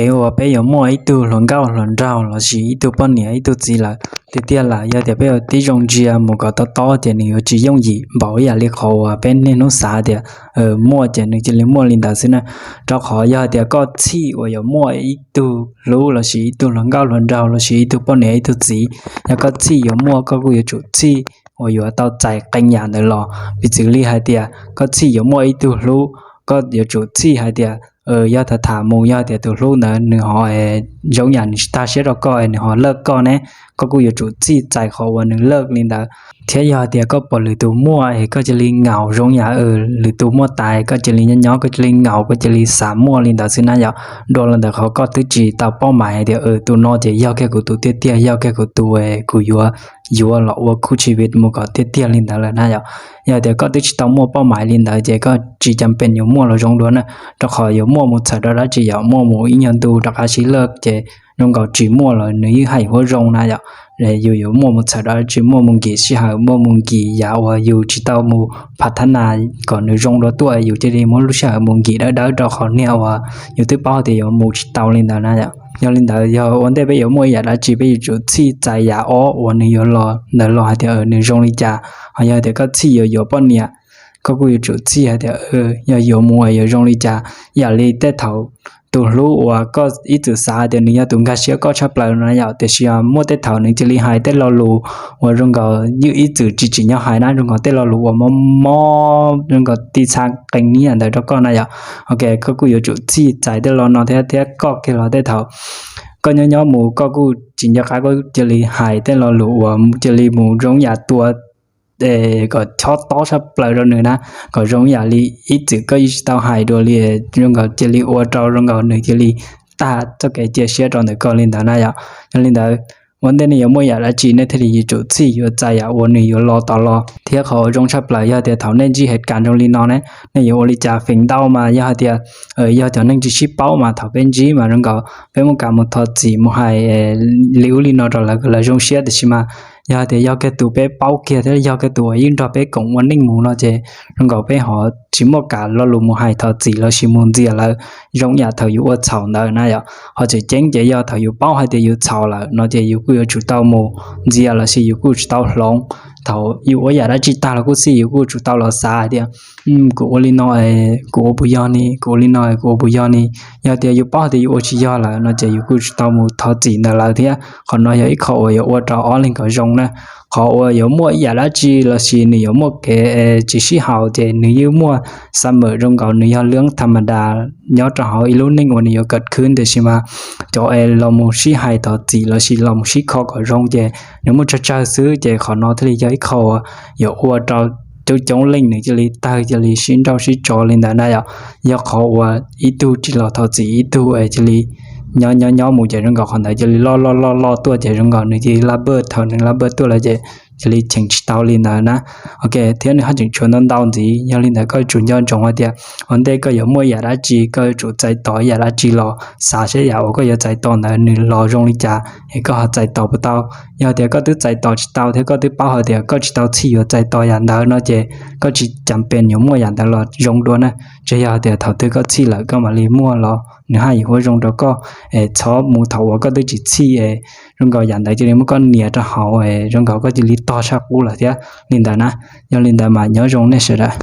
Kev uas peb yuav muaj ib tug hluas nkauj hluas nraug lossis ib tug poj niam ib tug txiv lawm tiag tiag lawm, yog tias peb yuav tib zoo ntsia mus kom tob tob ces nws yuav tsis yooj yim npaum ib yam li qhov uas peb niaj hnub xav tias muaj ces nws cia li muaj li ntawd xwb na. Rau qhov yog hais tias koj txhij uas yuav muaj ib tug hlub lossis ib tug hluas nkauj hluas nraug lossis ib tug poj niam ib tug txiv, yog koj txhij yuav muaj koj kuj yuav tsum txhij uas yuav tau txais qee yam ntawd los. Piv txwv li hais tias koj txhij yuav muaj ib tug hlub, koj yuav tsum txhij hais tias yog tham tham mus yog tias tus hlub ntawd nws ho zoo yam nws tsis tag siab rau koj es nws ho lawj koj ne, koj kuj yuav tsum txhij txais qhov uas nws lawj li ntawd. Thiab yog hais tias koj pom lwm tus muaj es koj cia li ngaum zoo yam lwm tus muaj tas koj cia li nyob nyob koj cia li ngaum koj cia li xav muaj li ntawd xwb na yom. Dua los ntawm qhov koj twb tsis tau paub mas hais tias tus no ces yog kiag kuv tus tiag tiag, yog kiag kuv tus, kuv yuav yuav los ua khub tshis vij mus kom tiag tiag li ntawd lawm na yom. Yog tias koj twb tsis tau muaj paub mas li ntawd ces koj tsis cam pes yuav muaj los zoo dua na, rau qhov yuav muaj mus txhawm rau dab tsi yom, muaj mus ib nyuag ntu rov qab sib lawj ces zoo nkaus tsis muaj los nws yeej haj yam huab zoo na yom. Yus yuav muaj mus txhawm rau dab tsi, muaj mus nkim sij hawm, muaj mus nkim yam uas yus tsis tau mus phav thab nas kom nws zoo dua tuaj, yus cia li muab lub sij hawm mus nkim dawb dawb rau qhov niag uas yus twb paub tias yuav mus tsis tau li ntawd na yom. Yog li ntawd yog ua ntej peb yuav muaj ib yam dab tsi peb yuav tsum txhij txais yam ob uas nws yuav los ntawd los hais tias nws zoo li cas. Ho yog tias koj txhij yuav yuav poj niam, koj kuj yuav tsum txhij hais tias yog yuav mus yuav zoo li cas. Yam li tej thaum tus hlub uas koj ib txwm xav tias nws yog tus nkag siab koj tshaj plaws no yom, tiam sis muaj tej thaum nws cia li hais tej lo lus uas zoo nkaus yus ib txwm tsis tsim nyog hais na, zoo nkaus tej lo lus uas mob mob zoo nkaus ti txha qee niam ntawd rau koj na yom. Ok, koj kuj yuav tsum txhij txais tej lo no thiab, thiab koj kiag los tej thaum koj nyob nyob mus koj kuj tsis nco qab koj cia li hais tej lo lus uas cia li mus zoo yam tua kom chob tob tshaj plaws rau nws na, kom zoo yam li ib txwm koj yeej tsis tau hais dua li, zoo nkaus cia li ua rau zoo nkaus nws cia li tag txoj kev cia siab rau ntawm koj li ntawd na yom. Yog li ntawd, ua ntej nej yuav muaj yam dab tsi nej thiaj li yuav tsum txhij yuav txais yam uas nws yuav los tod los. Thiab qhov uas zoo tshaj plaws yog tias thaum nej ntsib hev kas zoo li no ne, nej yuav ua li cas? Feem ntau mas yog hais tias yog cov neeg tsis sib paub mas thaum peb ntsib mas zoo nkaus peb muaj kas mus thov txim mus hais li ub li no rau lawv kom lawv zoo siab, tiam sis mas yog hais tias yog kiag tus peb paub kiag thiab yog kiag tus uas yeej nrog peb koom ua neej mus no ces zoo nkaus peb ho tsis muaj kas lo lus mus hais thov txim lossis mus ntxias lawv zoo yam thaum yus ua txhaum ntawd na yom. Ho tseem ceeb ces yog thaum yus paub hais tias yus txhaum lawm no ces yus kuj yuav tsum tau mus ntxias lossis yus kuj yuav tsum tau hloov. Thaum yus ua yam dab tsi tag los kuj xij yus kuj yuav tsum tau los xav hais tias kuv ua li no, kuv ua puas yog ni, kuv ua li no, kuv ua puas yog ni. Yog tias yus paub hais tias yus ua tsis yog lawm no ces yus kuj yuav tsum tau mus thov txim ntawm lawv thiab. Qhov no yog ib qho uas yuav ua rau ob leeg kom zoo na. Qhov uas yuav muaj ib yam dab tsi lossis nws yuav muaj kev tsis sib haum ces nws yeej muaj xa mem zoo nkaus nws yog lub tham ma das nyob rau hauv ib lub neej uas nws yuav kam khwb, tiam sis mas cov es los mus sib hais thov txim lossis los mus sib kho kom zoo ces nws muaj tsawg tsawg xwb, ces qhov no thiaj li yog ib qho uas yuav ua rau coob coob leej nws cia li tawg cia li sib nrauj sib tso li ntawd na yom. Yog qhov uas ib tug tsis los thov txim ib tug cia li nyob nyob nyob mus ces zoo nkaus qhov ntawd cia li loj loj loj loj tuaj ces zoo nkaus nws cia li laj npawj, thaum nws laj npawj tuaj lawm ces cia li cheem tsis tau li ntawd na. Ok, thiab nws haj tseem tshuav ntau ntau ntxiv. Yog li ntawd koj yuav tsum nco ntsoov hais tias ua ntej koj yuav muaj yam dab tsi koj yuav tsum txais tos yam dab tsi los xav saib yam uas koj yuav txais tos ntawd nws los zoo li cas es koj ho txais tos puas tau. Yog tias koj twb txais tos tsis tau thiab koj twb paub hais tias koj tsis tau txhij yuav txais tos yam ntawd no ces koj tsis cam pes yuav muaj yam ntawd los zoo dua na. Tsuas yog tias thaum twg koj txhij lawm koj mam li muaj los nws haj yuav huab zoo rau koj. Es txhob mus thaum uas koj twb tsis txhij es zoo nkaus yam ntawd cia li muab koj nias rau hauv es zoo nkaus koj cia li tog tshaj qub lawm thiab li ntawd na. Yog li ntawd mas nyob zoo nej sawv daws.